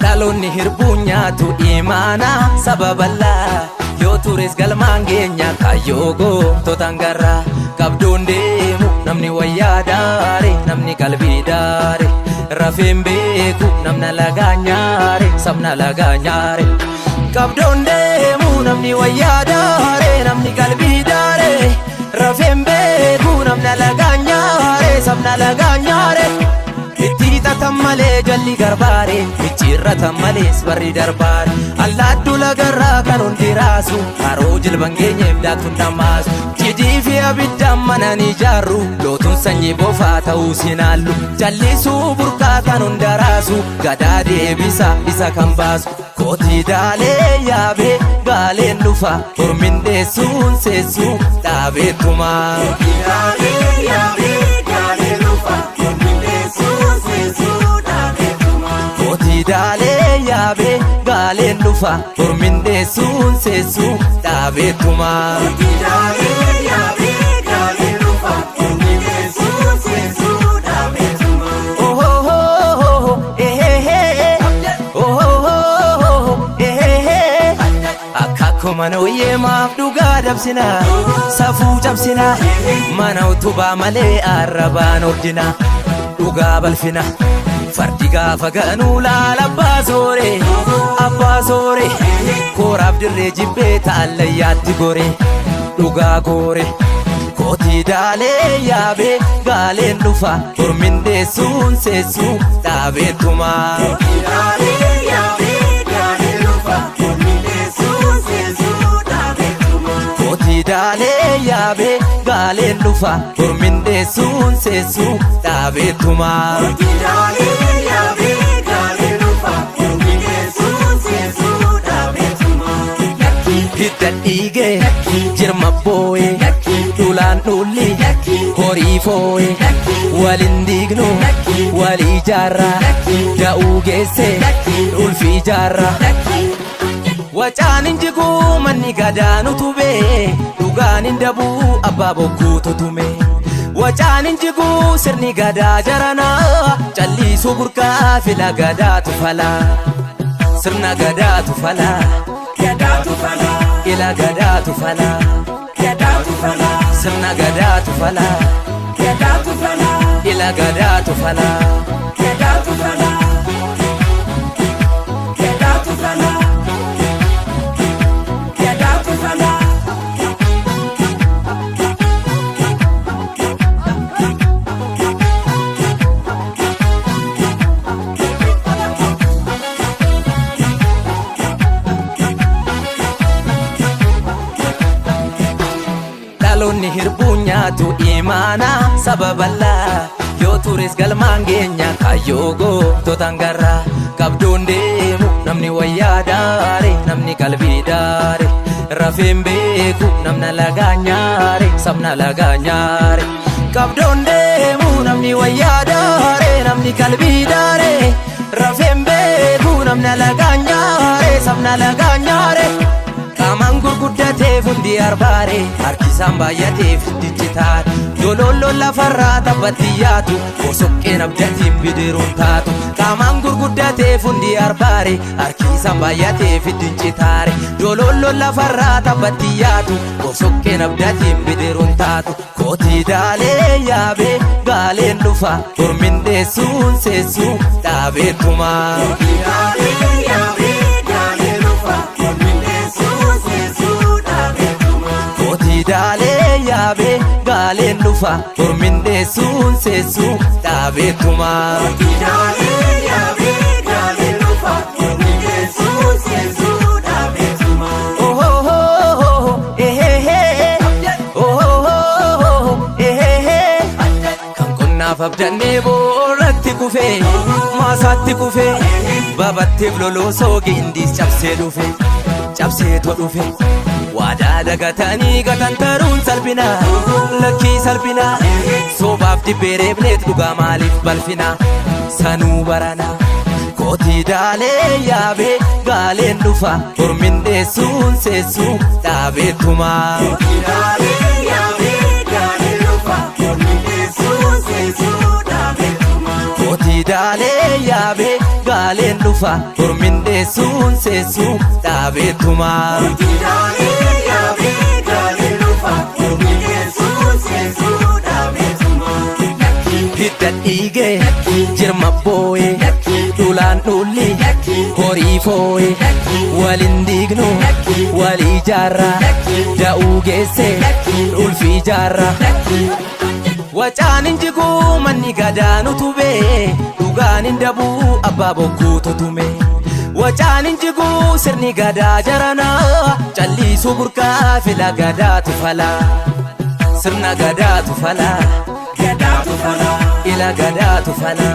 Dhaloonni hirbuu nyaatu imaana saba bal'aa yoo tures galmaan geenya kaayyoo goototaan garraa qabdoon deemu namni wayyaa daare namni qalbii daare rafeen beeku namna lagaa nyaare sabna lagaa nyaare qabdoon deemu namni wayyaa daare namni qalbii daare rafeen beeku namna lagaa nyaare sabna lagaa nyaare. Itti hixatan malee jalli garbaare micciirratan malees barri darbaare allaattuu lagarraa kan hundi raasu haroo jilban geenyeef daaktuun dhammaasu cidii fi abiddaan mana ni ijaarru lootuun sanyii bofaa ta'uu sinaallu jallisuu burqaa kan hunda raasu gadaa deebisa isa kan baasu kootii daalee yaabee gaaleen dhufa hormin deessuun seessuu dhaabeetumaa. Daalee yaabee gaalee dhufa Ormindeessuun seensuu dhaabeetuma. Kootii daalee yaabee gaaleen dhufa hormin deessuun seessuu dhaabeetumaa. Daalee yaabee gaalee dhufa Ormindeessuun seensuu dhaabeetuma. Ohohoho ehehe ohohoho ehehe Akaakuu mana wayyeemaaf dhugaa dabsina safuu cabsina mana utubaa malee arrabaan ordina dhugaa balfina fardi gaafa ganuu laala abbaa soore abbaa soore kooraaf dirree jibbee taallayyaatti gore dhugaa goore. Kootii daalee yaabee gaaleen dhufa hormin deessuun seessuu dhaabeetumaa. Daalee yaabee gaalee dhufa Ormindeessuun seensuu dhaabeetuma. Kootii daalee yaabee gaaleen dhufa hormin deessuun seessuu dhaabeetumaa. Daalee yaabee gaalee dhufa Ormindeessuun seensuu dhaabeetuma. Hidda dhiigee jirma boo'ee dhulaan dhulli horii foo'ee waliin diignu walii jaarraa da'uu geesse ulfii jaarraa. Wacaan hin jiguu manni gadaan utubee dhugaan hin dabuu abbaa bokkuu tutume. Wacaan hin jiguu sirni gadaa jaranaa calliisuu burqaa fila gadaatu falaa. Sirna gadaatu falaa. Gadaatu falaa. Ila gadaatu falaa. Gadaatu falaa. Sirna gadaatu falaa. Gadaatu falaa. Ila gadaatu falaa. Gadaatu falaa. Gadaatu falaa. Gadaatu falaa. Dhaloonni hirbuu nyaatu imaana saba bal'aa yoo tures galmaan geenya kaayyoo goototaan garraa qabdoon deemu namni wayyaa daare namni qalbii daare rafeen beeku namna lagaa nyaare sabna lagaa nyaare qabdoon deemu namni wayyaa daare namni qalbii daare rafeen beeku namna lagaa nyaare sabna lagaa nyaare. Qaamaan gurguddateef hundi arbaare harkisaan baay'ateef dijjitaare Dololloon lafarraa taphatti yaatu bosoqqeen abdatiin bidiruun taatu Qaamaan gurguddateef hundi arbaare harkisaan baay'ateef dijjitaare Dololloon lafarraa taphatti yaatu bosoqqeen abdatiin bidiruun taatu Kootii daalee yaabee gaaleen dhufa hormin deessuun seessuu dhaabeetumaa. Daalee yaabee gaalee dhufa Ormindeessuun seensuu dhaabeetuma. Kootii daalee yaabee gaaleen dhufa hormin deessuun seessuu dhaabeetumaa. Daalee yaabee gaalee dhufa Ormindeessuun seensuu dhaabeetuma. Ohohoho ehehe ohohoho ehehe Kan qonnaaf abdannee boorratti kufee maasaatti kufee babatteef loloosoo gindiis cabsee dhufe cabseetu dhufe waadaa dagatanii gatantaruun salphina lakkii salphina sobaaf dibbee reebneet dhugaa maaliif balfina sanuu barana. Mootii daalee yaabee gaaleen dhufa hormindeessuun seessuu dhaabeetumaa. Daalee yaabee gaaleen dhufa hormindeessuun seessuu dhaabeetuma. Mootii daalee yaabee gaaleen dhufa hormindeessuun seessuu dhaabeetumaa. Daalee yaabee gaaleen dhufa hormindeessuun seessuu dhaabeetuma. Hidda dhiigee jirma boo'ee dhulaan dhulli horii foo'ee waliin diignu walii jaarra da'uu geesse ulfii jaarra. Wacaan hin jiguu manni gadaanu tubee dhugaan hin dabuu abbaa bokkuu tutume. Wacaan hin jiguu sirni gadaa jaranaa calliisuu burqaa fila gadaatu falaa. Sirna gadaatu falaa. Gadaatu falaa. Ila gadaatu falaa.